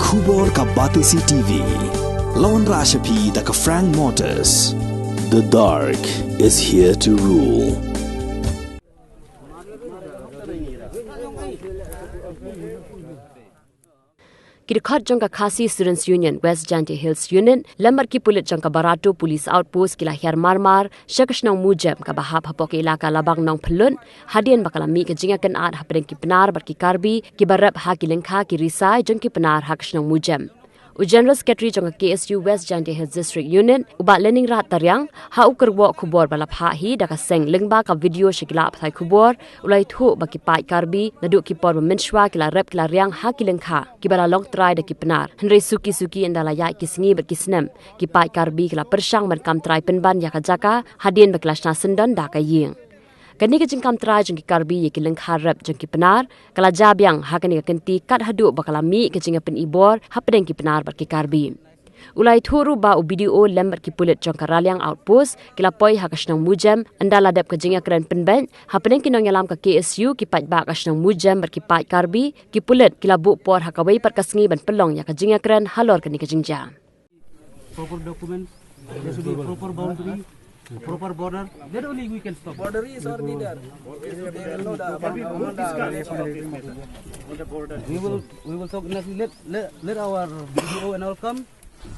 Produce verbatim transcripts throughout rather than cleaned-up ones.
Khubor ka Batesi T V. Lawan Rashapi da ka Frank Motors. The dark is here to rule. Ki dkhot jong ka Khasi Students Union West Jaintia Hills Unit lem bad ki pulit jong ka Barato Police Outpost ki la hiar marmar sha ka shnong Mujem kaba hap hapoh ka ilaka Labang Nongphyllun, hadien ba ka la mih ka jingïakynad hapdeng ki Pnar bad ki Karbi kiba rep ha ki lyngkha ki risai jong ki Pnar ha ka shnong Mujem. U General Secretary jong ka K S U West Jaintia Hills District Unit, u Bah Leningrad Tariang, ha u kyrwoh khubor ba la phah hi da ka seng lyngba ka video sha ki lad pathai khubor, u la ïathuh ba ki paid Karbi naduh ki por ba mynshuwa ki la rep ki la riang ha ki lyngkha kiba la long trai da ki Pnar. Hynrei suki suki ynda la ïaid ki sngi bad ki snem, ki paid Karbi ki la pyrshang ban kam trai pynban ïa ka jaka, hadien ba ki la shna syndon da ka ïing. Kane ka jingkam trai jong ki Karbi ïa ki lyngkha rep jong ki Pnar ka la jia biang ha kane ka kynti kat haduh ba ka la mih ka jingïapyni bor hapdeng ki Pnar bad ki Karbi. U la ïathuh ruh ba u B D O lem bad ki pulit jong ka Raliang Outpost ki la poi ha ka shnong Mujem ynda la dep ka jingïakren pynbeit hapdeng ki nongïalam ka K S U, ki paidbah ka shnong Mujem bad ki paid Karbi. Ki pulit ki la buh por ha kawei pat ka sngi ban pynlong ïa ka jingïakren halor kane ka jingjia. Proper documents, there should be proper boundary, proper border. Then only we can stop. Border is already there. We will, we will talk, let, let, let our B D O and all come,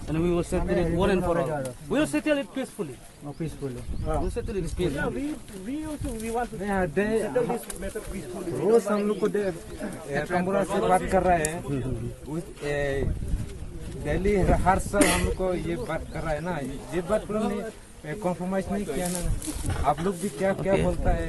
and we will settle it one and for all. We will settle it peacefully. Oh, peacefully. We'll settle it peacefully. Yeah, we, we also, we want to, yeah, they, settle this matter peacefully. रोज हम लोग को दे, ए, तंबूरा से बात कर रहा है। उस, ए, डेली हर साल हम लोग को ये बात कर रहा है ना, ये बात नहीं, ए, कॉम्प्रोमाइज नहीं किया ना। आप लोग भी क्या, क्या बोलता है?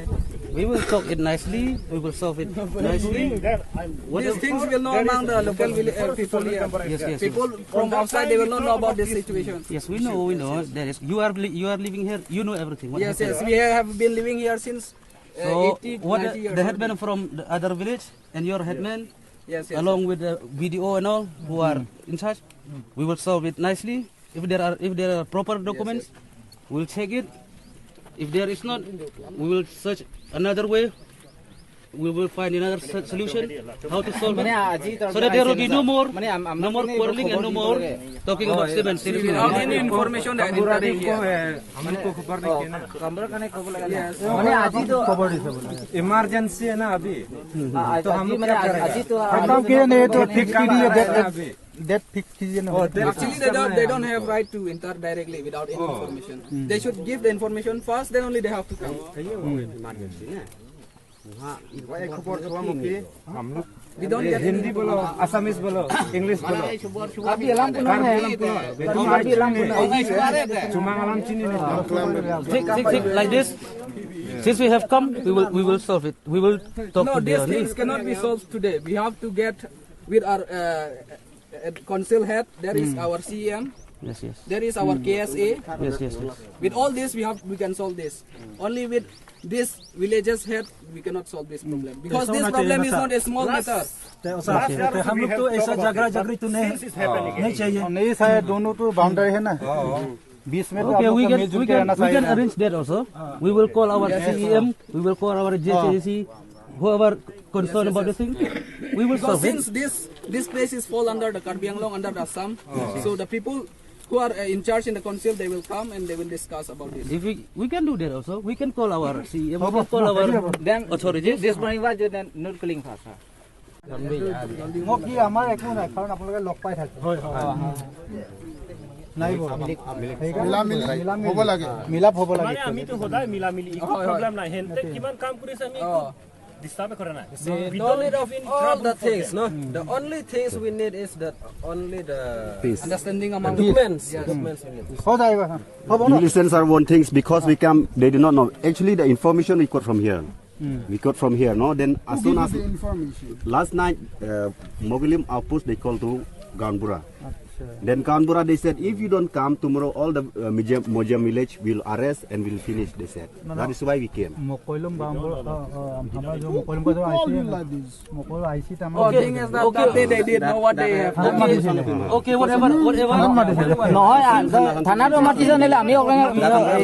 We will talk it nicely. We will solve it nicely. These things will not among the local village, uh, people here. Yes, yes, yes. People from outside, they will not know about this situation. Yes, we know, we know. There is, you are li-, you are living here. You know everything. What happened? Yes, yes. We have been living here since, uh, so eighty, what, ninety years. The headman from the other village and your headman, yes, yes, along with the B D O and all who are in charge, we will solve it nicely. If there are, if there are proper documents, we'll check it. If there is not, we will search another way. We will find another so-, solution how to solve it, so that there will be no more, no more quarreling and no more talking about civil and civil. Without any information, the entire area. हम लोग को खबर नहीं किया ना। Yes. मैंने आज ही तो इमरजेंसी है ना अभी। तो हम लोग क्या करेंगे? खत्म किए नहीं तो फिक्स कीजिए, डेट, डेट फिक्स कीजिए ना। Actually, they don't, they don't have right to enter directly without any information. They should give the information first, then only they have to come. वहाँ एक खबर हुआ मुखी, हम लोग, we don't get हिंदी बोलो, असमीज बोलो, इंग्लिश बोलो। Karbi alam pun na, alam pun. Karbi alam pun na. Chumang alam chini ni. ठीक, ठीक, ठीक, like this. Since we have come, we will, we will solve it. We will talk today only. No, these things cannot be solved today. We have to get with our, uh, uh, council head, there is our C E M, yes, yes, there is our K S A. Yes, yes, yes. With all this, we have, we can solve this. Only with this village's head, we cannot solve this problem. Because this problem is not a small matter. तो ऐसा, तो हम लोग तो ऐसा झगड़ा झगड़ी तो नहीं, नहीं चाहिए। नहीं, शायद दोनों तो बाउंड्री है ना। बीच में तो हम लोग को मिलजुल के रहना चाहिए। Okay, we can, we can, we can arrange that also. We will call our C E M, we will call our J J C, whoever concerned about the thing, we will solve it. Because since this, this place is fall under the Karbi Anglong, under the Assam, so the people who are, uh, in charge in the council, they will come and they will discuss about this. If we, we can do that also. We can call our C E M, we can call our authorities. This morning was not clean fast, sir. Ngok hi amar ekho nai, karon apnaloke log pai thake. হয়, হয়। নাই বোলা। মিলা মিলি হ'ব লাগে। মিলা হ'ব লাগে। মানে আমি তো সদায় মিলা মিলি, একো প্ৰব্লেম নাই। হেনতে কিমান কাম কৰিছে আমি একো ডিষ্টাৰ্ব কৰা নাই। We don't need of all the things, no? The only things we need is that only the peace. Understanding among documents. Yes. Documents we need. हो जाएगा, हाँ। হ'ব ন? You listen, sir, one things because we come, they do not know. Actually, the information we got from here. We got from here, no? Then as soon as last night, uh, Mogilim outpost, they called to Gaonbura. Then Kangbura, they said, if you don't come tomorrow, all the uh, Mojam, Mojam village will arrest and will finish, they said. That is why we came. Mokoilum Kangbura, uh, uh, um, hamara jo Mokoilum ka jo I C, Mokol I C tamam. Oh, thing is that, okay, that they, they did know what they have done. Okay, whatever, whatever. Nohoi, ah, thanat matisane le ami oke,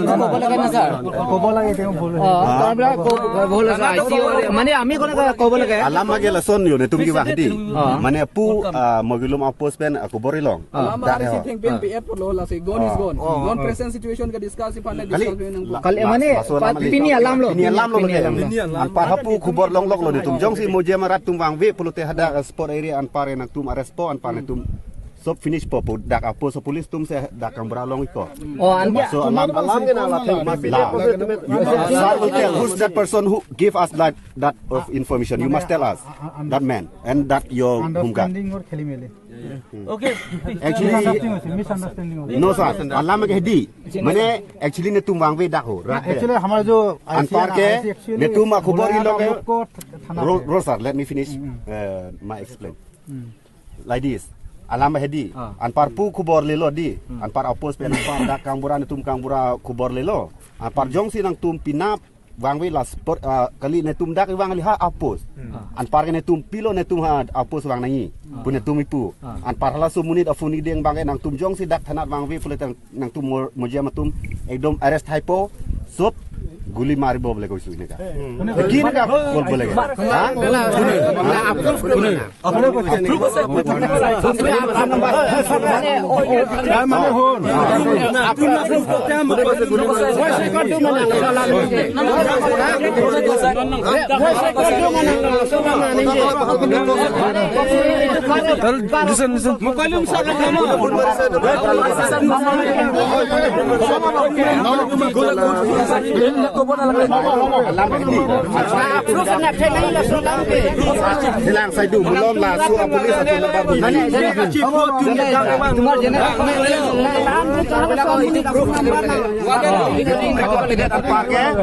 kobo lage na, sir. Kobo lage, kobo lage. Oh, kobo lage, I C, mane ami kono kobo lage. Alam mage la son yo ne tum ki wahdi. Mane pu, ah, Mokoilum outpost pen, ah, kobo ri long. Alam hari si thing pen pi et polo la si gone is gone. Non present situation ka discuss i pan discuss pen nang. Kali mane pini alam lo. Pini alam lo. Anpar hapu khubor long lok lo ne tum. Jong si Mojam rat tum wang ve polo te hadak spot area anpar nang tum arrest po anpar ne tum. Sob finish po pu dak apo so police tum se dak Kangbura long iko. Oh, anpar. So alam alam ke na la thang. Sir will tell who's that person who give us that that of information. You must tell us that man and that your homegard. Understanding or kheli mele. Okay. Actually, misunderstanding hoise, misunderstanding hoise. No sir, alam ke di. Mane actually ne tum wang ve dak ho. Actually hamara jo anpar ke ne tum khubor hi lok. Ro, ro sir, let me finish uh, my explain. Like this. Alam ke di. Anpar pu khubor le lo di. Anpar outpost pen anpar dak Kangbura ne tum Kangbura khubor le lo. Anpar jong si nang tum pinap wang ve la spot, ah, kali ne tum dak i wang li ha outpost. Anpar ke ne tum pilo ne tum ha outpost wang nangi. Pu ne tum ipu. Anpar hala so munit afu ni deng bang ke nang tum jong si dak thanat wang ve pule tang nang tum Mo-, Mojam atum ekdom arrest hai po. Sob guli mari bo bole ko isu ne ka. Ki ne ka kol bole ka. Ha? Listen, listen. Hilang saidu belum lah su police atau lebar.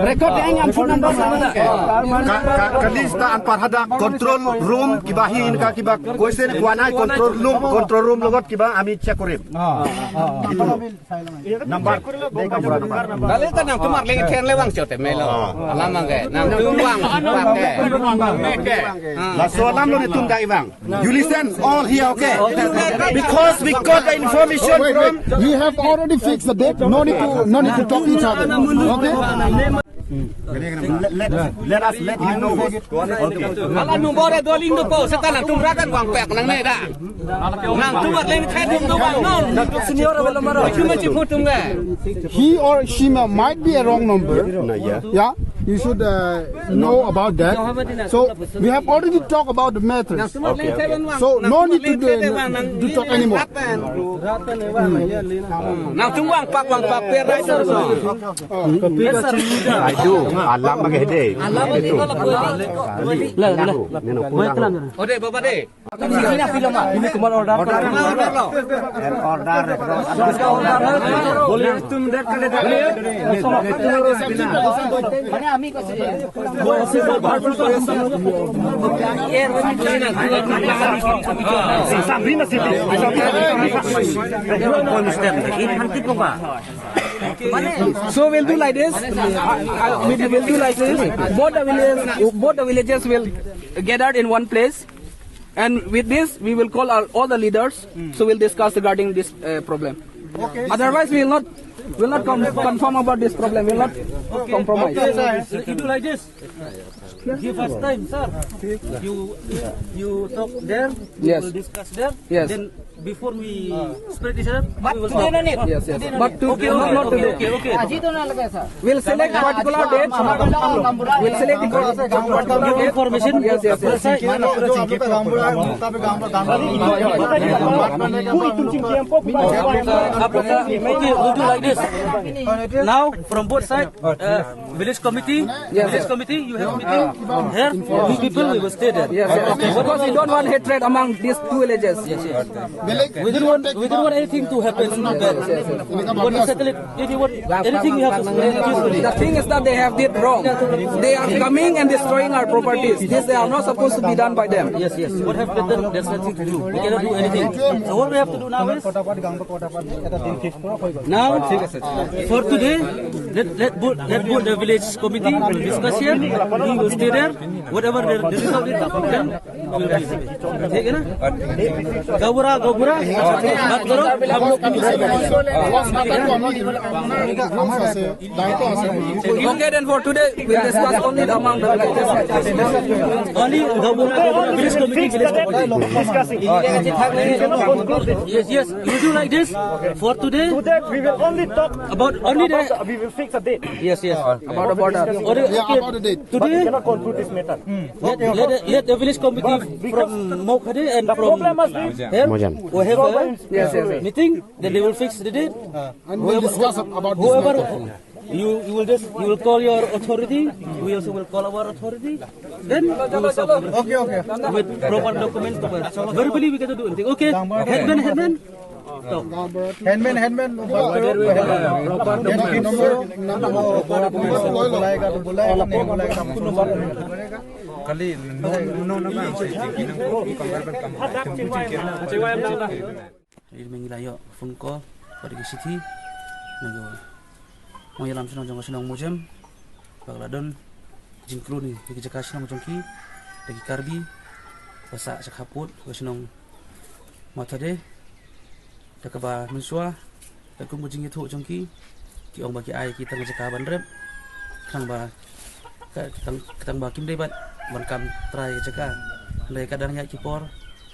Record yang ampun number. Ka, ka, ka lista anpar hadak control room kiba hin ka kiba question kwana control room, control room logot kiba ami check kurim. Number. Dale ta nang tumar leng ten le wang chote melo. Alam angge. Nang tumwang ke. La so alam lo ni tum dai wang. You listen all here, okay? Because we got the information from. We have already fixed the date. No need to, no need to talk each other. Okay? Let, let, let us let him know. Okay. Ala number doling do po, sekarang tum rakan wang pek nang ne da. Nang tum leng ten tum do wang non. Senior abel maro. Cuma cipu tum ga. He or she ma-, might be a wrong number. Yeah. You should uh, know about that. So we have already talked about the matter. So no need to do, to talk anymore. Nang tung wang pak wang pak per rai. I do. Alam bagi hede. Alam bagi hede. Ode baba de. Ini kumar order. Order lo. Order. Boleh tum dat kali dat. Mane ami ko se. So we'll do like this. Uh, uh, we'll, we'll do like this. Both the villages, both the villages will gather in one place. And with this, we will call our, all the leaders, so we'll discuss regarding this uh, problem. Otherwise, we will not, will not com- confirm about this problem. We will not compromise. Okay, sir. You do like this. Give us time, sir. You, you talk there. We will discuss there. Yes. Then before we spread this up, we will talk. Yes, yes. But to, okay, not, okay, not today. Okay, okay. We'll select particular date. We'll select the particular date. Information. Yes, yes, yes. We'll do like this. Now, from both sides, uh, village committee, village committee, you have meeting here. We people, we will stay there. Yes, yes. Because we don't want hatred among these two villages. Yes, yes. We don't want, we don't want anything to happen to them. We want to settle it. If you want anything, you have to settle it peacefully. The thing is that they have did wrong. They are coming and destroying our properties. This they are not supposed to be done by them. Yes, yes. What have they done? There's nothing to do. We cannot do anything. So what we have to do now is, now, for today, let, let put, let put the village committee will discuss here. We will stay there. Whatever the, the result is, then ठीक है ना? गाबुरा, गाबुरा, बात करो, हम लोग। Okay, then for today, we'll discuss only among the villages. Only गाबुरा, गाबुरा, village committee, village committee. Yes, yes, you do like this for today. Today we will only talk about only the, we will fix a date. Yes, yes. About the border. Or, yeah, okay, about the date. Today, we cannot conclude this matter. Let, let, let the village committee from Mawkhade and from here, Mawjam, we have a, yes, yes, yes, meeting, then they will fix the date. And we'll discuss about this matter. Whoever, you, you will just, you will call your authority, we also will call our authority. Then we will solve. Okay, okay. With proper documents, verbally we cannot do anything. Okay, headman, headman. Headman, headman, Ri meng ila ïoh phone call bad ki shithi na ka nongïalam shnong jong ka shnong Mawjem ba ka la don jingkhlun ïa ki jaka shnong jong ki da ki Karbi ba sah sha khappud ka shnong Mawkhade. Da kaba mynshuwa katkum ka jingïathuh jong ki, ki ong ba ki ai ki tang jaka ban rep, khnang ba ka, ka tang, ka tang ba kim dei bad ban kam trai ka jaka. Hynrei ka dang ïaid ki por,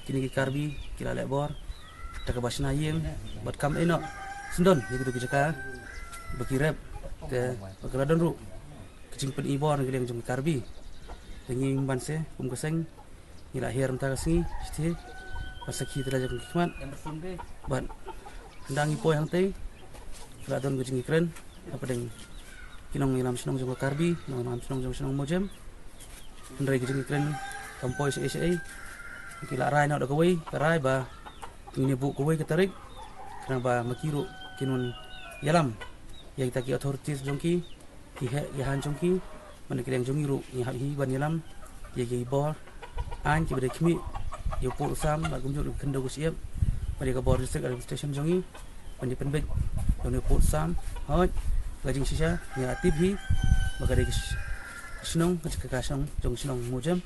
kine ki Karbi ki la leh bor da kaba shna ïing bad kam ïehnoh syndon ïa kito ki jaka ba ki rep. Te ba ka la don ruh ka jingpyni bor na ka liang jong ki Karbi. Te ngi ban se kum ka seng ngi la hiar mynta ka sngi shithi ban sakhi trai jong ki khmat. Bad ynda ngi poi hangtei ka la don ka jingkren hapdeng ki nongïalam shnong jong ka Karbi, nongïalam shnong jong shnong Mawjem. Hynrei ka jingkren kam poi shaei shaei. Ki la rai noh da kawei ka rai ba ngin ïa buh kawei ka tarik khnang ba ma ki ruh kin wan ïalam ïa kita ki authorities jong ki, ki heh ki hain jong ki. Bad na ka liang jong ngi ruh ngi hap hi ban ïalam ïa ki bor aiñ kiba dei khmih ïa u pud u sam bad kumjuh ruh ka khyndew ka shyiap bad ïa ka bor District Administration jong ngi ban ïa pynbeit ïa une u pud u sam. Hooid, ka jingshisha ngi la tip hi ba ka dei ka sh-, ka shnong, ka jaka shnong jong shnong Mawjem.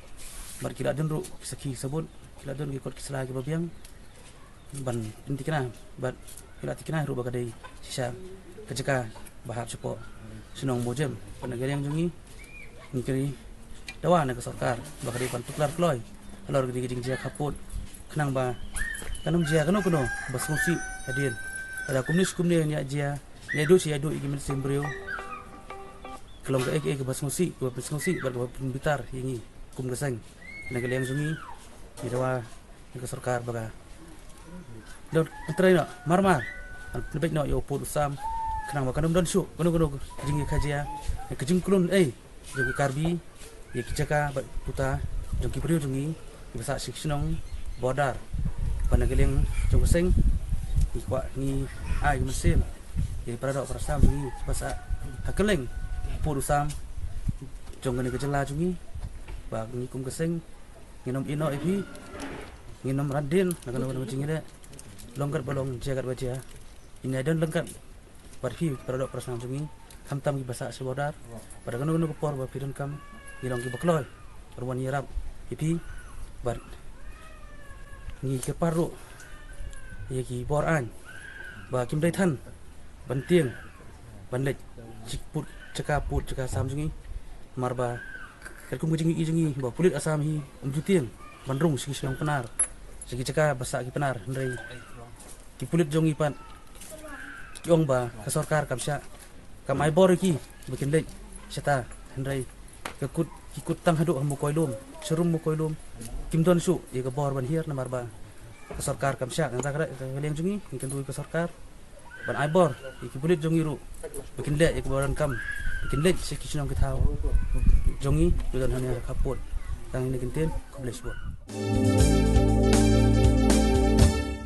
Bad ki la don ruh ki sakhi sabut, ki la don ki kot ki sla kiba biang ban pynthikna bad ki la thikna ruh ba ka dei shisha ka jaka ba hap shapoh shnong Mawjem. Bad na ka liang jong ngi ngi kyrpad dawa na ka sorkar ba ka dei ban tuklar kloi halor kane ka jingjia khappud khnang ba kan ym jia kano kano ba sngewsih hadien. Lada kumne shi kumne ngi ïa jia, ngi ïa duh shi ïa duh ïa ki mynsiem briew, ka long kaei kaei kaba sngewsih, kaba pynsngewsih bad kaba pynbitar ïa ngi kum ka seng. Na ka liang jong ngi ngi dawa ïa ka sorkar ba ka don pyntrei noh marmar ban pynbeit noh ïa u pud u sam khnang ba kan ym don shuh kano kano ka jingïakajia, ka jingkhlun ei jong ki Karbi ïa ki jaka bad puta jong ki briew jong ngi kiba sah sha ki shnong border. Bad na ka liang jong ka seng ngi kwah, ngi ai ka mynsiem ïa ki para doh para snam jong ngi kiba sah ha kylleng u pud u sam jong kane ka jylla jong ngi ba ngi kum ka seng ngin ym ïehnoh ïa phi, ngin ym rat dien na kano kano ka jingïaleh. Long kat ba long, jia kat ba jia, ngin ïadon ryngkat bad phi para doh para snam jong ngi, khamtam kiba sah sha border. Bad kano kano ka por ba phi donkam, ngi long kiba kloi ban wan ïarap ïa phi. Bad ngi kyrpad ruh ïa ki bor aiñ ba kim dei than ban tieng ban leit sha ki pud jaka, pud jaka sam jong ngi. Namar ba katkum ka jingïohi jong ngi ba pulit Assam hi ym ju tieng ban rung sha ki shnong Pnar, sha ki jaka ba sah ki Pnar, hynrei ki pulit jong ngi pat ki ong ba ka sorkar kam shah, kam ai bor ïa ki ba kin leit shata, hynrei ka kut, ki kut tang haduh ha Mokoilum, sharum Mokoilum, kim don shuh ïa ka bor ban hiar namar ba ka sorkar kam shah. Nangta ka, ka liang jong ngi ngi kyntu ïa ka sorkar ban ai bor ïa ki pulit jong ngi ruh ba kin leh ïa ka bor, ban kam ba kin leit sha ki shnong ki thaw jong ngi ba don hangne ha khappud. Tang ine i kyntien, khublei shibun.